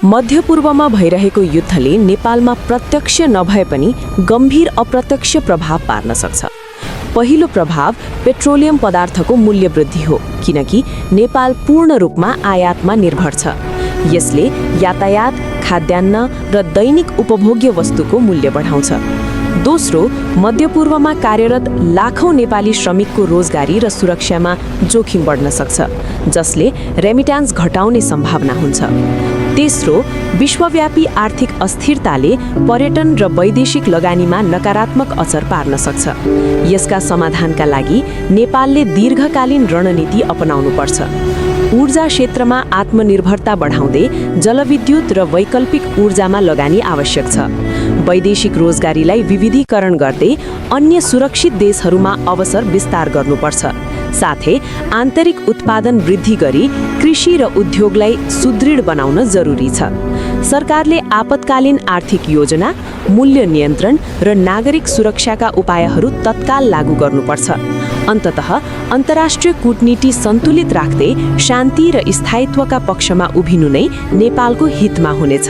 मध्यपूर्वमा भइरहेको युद्धले नेपालमा प्रत्यक्ष नभए पनि गम्भीर अप्रत्यक्ष प्रभाव पार्न सक्छ। पहिलो प्रभाव पेट्रोलियम पदार्थको मूल्य वृद्धि हो, किनकि नेपाल पूर्ण रूपमा आयातमा निर्भर छ। यसले यातायात, खाद्यान्न र दैनिक उपभोग्य वस्तुको मूल्य बढाउँछ। दोस्रो, मध्यपूर्वमा कार्यरत लाखौं नेपाली श्रमिकको रोजगारी र सुरक्षामा जोखिम बढ्न सक्छ, जसले रेमिट्यान्स घटाउने सम्भावना हुन्छ। तेस्रो, विश्वव्यापी आर्थिक अस्थिरताले पर्यटन र वैदेशिक लगानीमा नकारात्मक असर पार्न सक्छ। यसका समाधानका लागि नेपालले दीर्घकालीन रणनीति अपनाउनुपर्छ। ऊर्जा क्षेत्रमा आत्मनिर्भरता बढाउँदै जलविद्युत र वैकल्पिक ऊर्जामा लगानी आवश्यक छ। वैदेशिक रोजगारीलाई विविधीकरण गर्दै अन्य सुरक्षित देशहरूमा अवसर विस्तार गर्नुपर्छ। साथै आन्तरिक उत्पादन वृद्धि गरी कृषि र उद्योगलाई सुदृढ बनाउन जरुरी छ। सरकारले आपतकालीन आर्थिक योजना, मूल्य नियन्त्रण र नागरिक सुरक्षाका उपायहरू तत्काल लागू गर्नुपर्छ। अन्ततः अन्तर्राष्ट्रिय कूटनीति सन्तुलित राख्दै शान्ति र स्थायित्वका पक्षमा उभिनु नै नेपालको हितमा हुनेछ।